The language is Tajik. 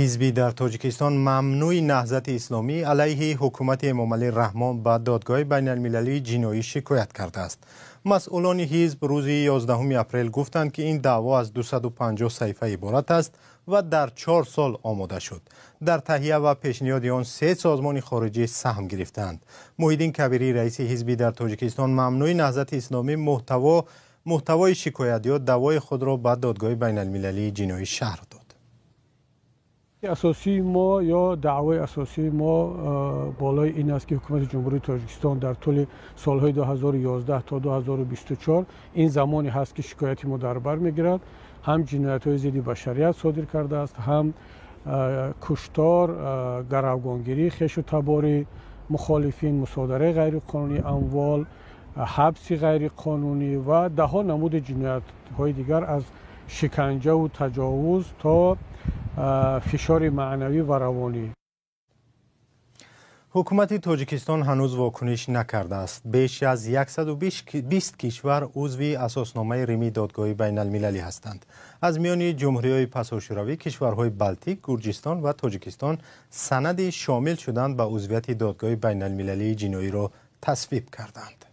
Ҳизби дар Тоҷикистон мамнӯи Наҳзати Исломӣ алайҳи ҳукумати Эмомалӣ Раҳмон ба Додгоҳи байналмилалии ҷиноӣ шикоят кардааст. Масъулони ҳизб рӯзи 11 апрел гуфтанд, ки ин даъво аз 250 саҳифа иборат аст ва дар 4 сол омода шуд. Дар таҳия ва пешниҳоди он се созмони хориҷӣ саҳм гирифтаанд. Муҳиддин Кабирӣ, раиси ҳизби дар Тоҷикистон мамнӯи Наҳзати Исломӣ, муҳтавои шикоят ё даъвои худро ба Додгоҳи байналмилалии ҷиноӣ шарҳ дод. Асосии мо ё даъвои асосии мо болои ин аст, ки ҳукумати Ҷумҳурии Тоҷикистон дар тӯли солҳои 2011 то 2024, ин замоне ҳаст, ки шикояти мо дар бар мегирад, ҳам ҷиноятҳои зидди башарият содир кардааст, ҳам куштор, гаравгонгирии хешу табори мухолифин, мусодараи ғайриқонунии амвол, ҳабси ғайриқонунӣ ва даҳҳо намуди ҷиноятҳои дигар, аз шиканҷаву таҷовуз то фишори маънавӣ ва равонӣ. Ҳукумати Тоҷикистон ҳанӯз вокуниш накардааст. Беш аз 120 кишвар узви Асосномаи Римии Додгоҳи байналмилалӣ ҳастанд. Аз миёни ҷумҳуриҳои пасошӯравӣ кишварҳои Балтик, Гурҷистон ва Тоҷикистон санади шомил шудан ба узвияти Додгоҳи байналмилалии ҷиноиро тасвиб карданд.